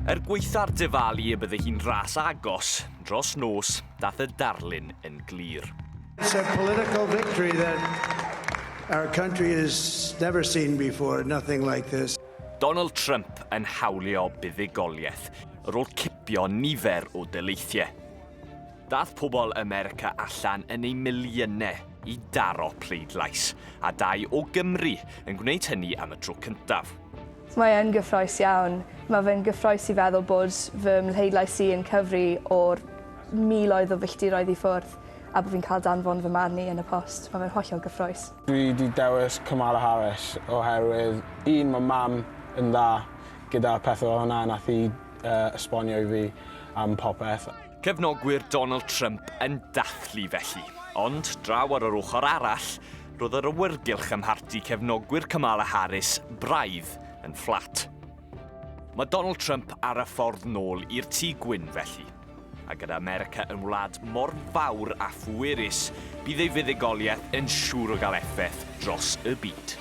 Er gwaetha'r dyfalu y bydde hi'n ras agos, dros nos, dath y darlun yn glir. It's a political victory that our country has never seen before, nothing like this. Donald Trump yn hawlio buddugoliaeth ar ôl cipio nifer o daleithiau. Dath pobl America allan yn eu miliynau i daro pleidlais, a dau o Gymru yn gwneud hynny am y tro cyntaf. Mae yn gyffrous iawn. Mae fe'n gyffrous i feddwl bod fy mhleidlais i yn cyfri o'r miloedd o filltiroedd i ffwrdd a bod fi'n cael danfon fy marn i yn y post. Mae fe'n hollol gyffrous. Dwi 'di dewis Kamala Harris oherwydd un ma' mam yn dda gyda pethe fel hwnna nath hi yy esbonio i fi am popeth. Cefnogwyr Donald Trump yn dathlu felly. Ond draw ar yr ochr arall, roedd yr awyrgylch ym mharti cefnogwyr Kamala Harris braidd yn fflat. Mae Donald Trump ar y ffordd nôl i'r Tŷ Gwyn felly. A gyda America yn wlad mor fawr a phwerus, bydd ei fuddugoliaeth yn siŵr o gael effaith dros y byd.